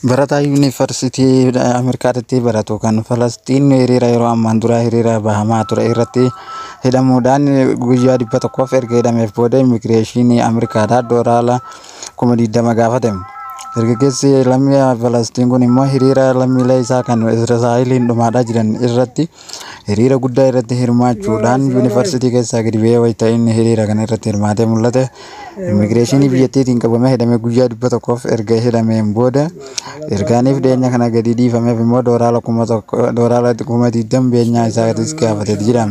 Barataa yuunivarsiitii Ameerikaatti baratu kan Falastiin hiriira yeroo ammaan duraa hiriira bahamaa ture irratti hidhamuudhaan guyyaa 100f erga hidhameef booda immigireeshinii Ameerikaadhaa doolaara 20,000 gaafate. Dargaggeessi lammii Falastiin kun immoo hiriira lammiilee isaa kan Israa'eliin dhumaadhaa jiran irratti hiriira guddaa irratti hirmaachuudhaan yuunivarsiitii keessaa gadi ba'ee wayita inni hiriira kana irratti hirmaatee mul'ate. Immigireeshinii biyyattiitiin qabamee hidhamee guyyaa 100f erga hidhameen booda ergaaniif dhiyeenya kana gadi dhiifameef immoo doolaara 1,000, doolaara 20,000 beenyaa isaatis gaafatee jira.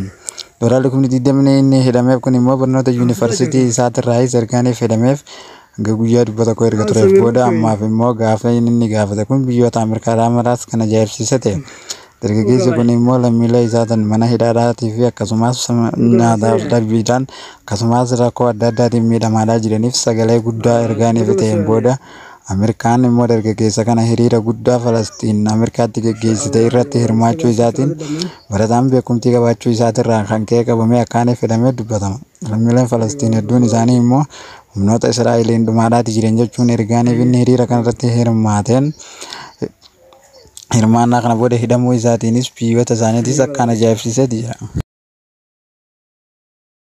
Doolaarri 20,000 inni hidhameef kun immoo barnoota yuunivarsiitii isaatirraayis ergaaniif hidhameef hanga guyyaa 100 erga tureef booda ammaaf immoo gaafa inni gaafate kun biyyoota Ameerikaadhaa maraas kan ajaa'ibsiise ta'e. Dargaggeessi kun immoo lammiilee isaatiin mana hidhaadhaatii fi akkasumas nyaataaf dhabbiidhaan akkasumas rakkoo adda addaatiin miidhamaadhaa jiraniif sagalee guddaa ergaaniif ta'een booda Ameerikaan immoo dargaggeessa kana hiriira guddaa Falastiin Ameerikaatti geggeessite irratti hirmaachuu isaatiin barataan beekumtii qabaachuu isaatirraa kan ka'e qabamee akkaaniif hidhamee dubbatama. Lammiileen Falastiin hedduun isaanii immoo humnoota Israa'eliin dhumaadhaati jiran jechuun ergaaniif inni hiriira kanarratti hirmaateen hirmaannaa kana booda hidhamuu isaatiinis biyyoota isaaniitis akkaan ajaa'ibsiiseeti jira.